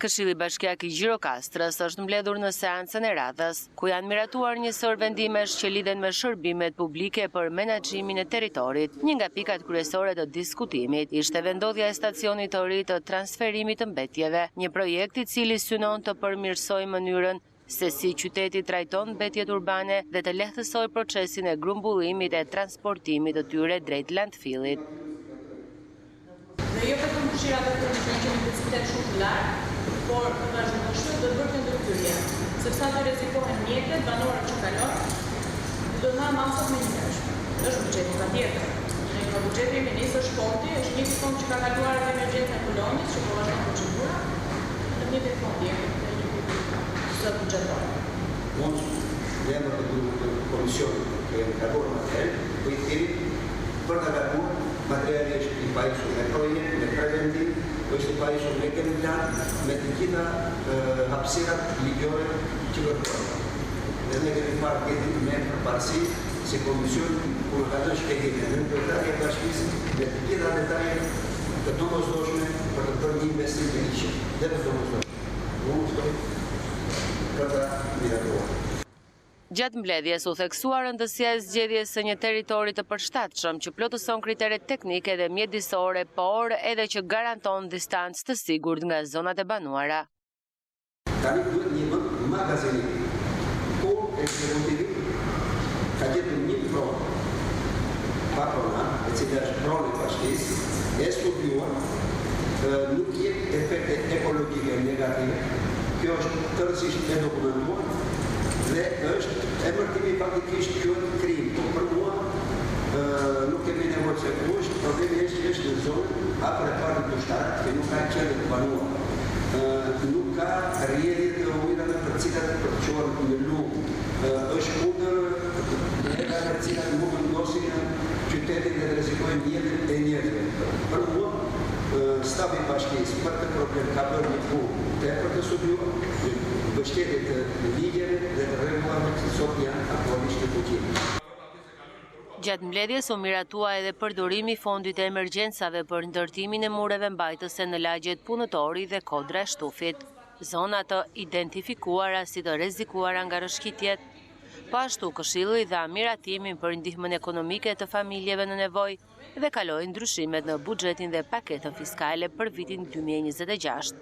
Këshilli Bashkiak i Gjirokastrës është mbledhur në seancën e radhës, ku janë miratuar një sërë vendimesh që lidhen me shërbimet publike për menaxhimin e territorit. Një nga pikat kryesore të diskutimit ishte vendndodhja e stacionit të ri të transferimit të mbetjeve, një projekt i cili synon të përmirësojë mënyrën se si qyteti trajton mbetjet urbane dhe të lehtësojë procesin e grumbullimit e transportimit të tyre drejt landfillit. Dhe jo vetëm shirat e fundit kanë qenë intensitet shumë të lartë, por të vazhdueshme, duhet bërë kjo ndërhyrje, sepse aty rrezikohen mjetet, banorët që kalojnë, dhe duhet marrë masa të menjëhershme. Është buxheti patjetër. Ne nga buxheti jemi nisë, është fondi, është njëjti fond që ka kaluar edhe emergjenca e Kolonjës, që po vazhdon procedura, në të njëjtin fond jemi, në njëjtin zë buxhetor. Unë në emër të grupit të komisionit që kemi kaluar materialin, bëj thirrje për ta kaluar Materiali është i pajisur me projekt, me prezentim, është i pajisur me game plan, me të gjitha hapësirat ligjore që kërkohen. Dhe ne kemi parë dje me përparësi si komision ku na ka dhënë shpjegime nënkryetarja e bashkisë me të gjitha detajet të domosdoshme për të bërë një investim të ligjshëm dhe të domosdoshëm. Unë ftoj për ta miratuar. Gjatë mbledhjes u theksua rëndësia e zgjedhjes së një territori të përshtatshëm që plotëson kriteret teknike dhe mjedisore, por edhe që garanton distancë të sigurt nga zonat e banuara. Tani duhet një vend magazinimi, ku ekzekutivi ka gjetur një pronë pa pronar, e cila është pronë e bashkisë, e studiuar, nuk jep efekte ekologjike negative, kjo është tërësisht e dokumentuar dhe është emërtimi faktikisht quhet krim, po për mua nuk kemi nevojë se ku është, problemi është që është në zonën afër repartit ushtarak që nuk ka qendër të banuar, nuk ka rrjedhje të ujërave për të cilat për të çuar në lumë, është kundër rregullave të cilat mund të ndotin qytetin dhe të rrezikojnë jetën e njerëzve. Për mua, stafi i bashkisë për këtë problem ka bërë një punë tepër të studiuar, në mbështetje të ligjeve dhe të rregullave që sot janë aktualisht në fuqi. Gjatë mbledhjes u miratua edhe përdorimi i fondit të emergjencave për ndërtimin e mureve mbajtëse në lagjet Punëtori dhe Kodra e Shtufit, zona të identifikuara si të rrezikuara nga rrëshqitjet. Po ashtu, Këshilli dha miratimin për ndihmën ekonomike të familjeve në nevojë dhe kaloi ndryshimet në buxhetin dhe paketën fiskale për vitin 2026.